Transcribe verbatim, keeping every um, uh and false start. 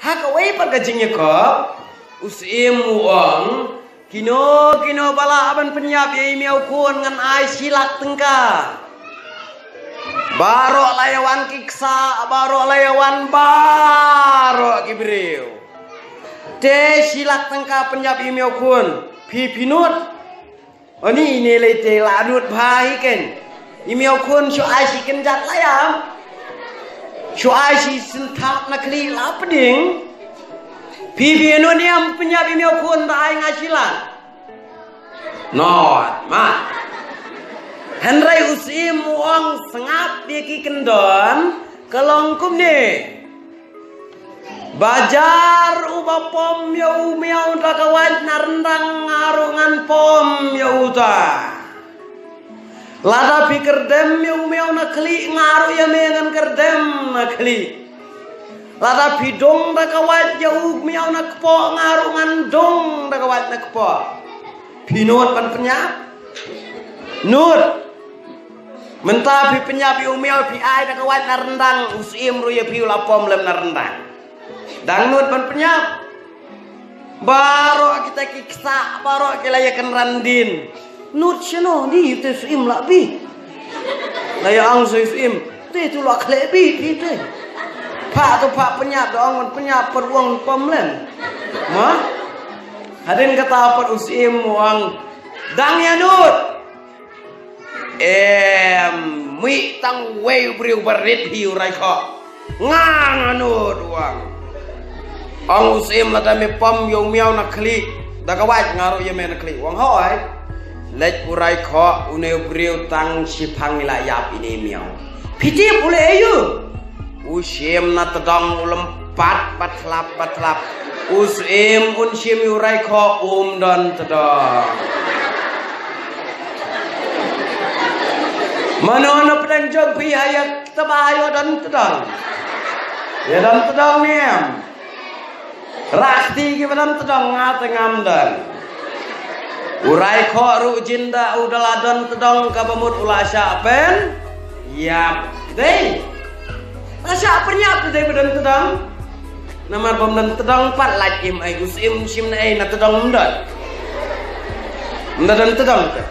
Ha kawei pat ka jingïakob, u Syiem u ong, kino kino ba lah ban pynïap ïa i miaw khun ngan ai shi lak tyngka. Baroh la ïa wan ki ksah, baroh la ïa wan baroh ki briew. Te shi lak tyngka pynïap ïa i miaw khun, phi phi nud. Oni ine lei te la nud bha hi ken. I miaw khun shu ai shi kynjat la ïam. Shu ai shi synthap na khlieh la pdeng. Phi phi nud ïam pynïap i miaw khun ba ai nga shi lak. Not ma. Hynrei u Syiem u ong sngap ïa ki kyndon ka long kumne. Bajar uba pom ïa u miaw da ka wait na ryndang nga ruh ngan pom ïa uta. Lada phi kyrdem ïa u miaw na khlieh nga ruh ïa me ngan kyrdem na khlieh. Lada phi dung da ka wait ïa u miaw na kpoh nga ruh ngan dung da ka wait na kpoh. Phi nud ban pynïap? Nud. Mynta phi pynïap ïa u miaw phi ai da ka wait na ryndang, u Syiem ruh ïa phi u la pom lem na ryndang. Dang nud ban pynïap. Baroh kita ki ksah, baroh ki la ïa kynran dien. Nud shano ni ïa te Syiem la bi. La ïa ong sa ïa Syiem. Te tu la khleh bi phi te. Pha tu pha pynïap da ong ban pynïap per wong pom lem. Ma? Hadien kata pat u Syiem u ong. Dang ïa nud. Em, mih tang wei u briew ba rit hi u Raikhoh. Nga nga nud u ong. Ong u Syiem lada me pom ïa u miaw na khlieh. Da ka wait nga ruh ïa me na khlieh. U ong hooid. Leit u Raikhoh une u briew tang shiphang i la ïap ine i miaw. Phi tip u leh aïu? U shim na tdong u lympat bat hlap bat hlap. U Syiem un shim ïa u Raikhoh um don tdong. Mano na pdeng jong phi ha ïa tba ïa don tdong. Ïa don tdong ne em? Rah kti kiba don tdong nga te ngam don. U Raikhoh ruh jin da u da la don tdong kaba mut u la shah pynïap. Dei. La shah pynïap te dei ba don tdong. Namar bym don tdong pat lait im ai u Syiem shim na ei na tdong ym don. Ym da don tdong te.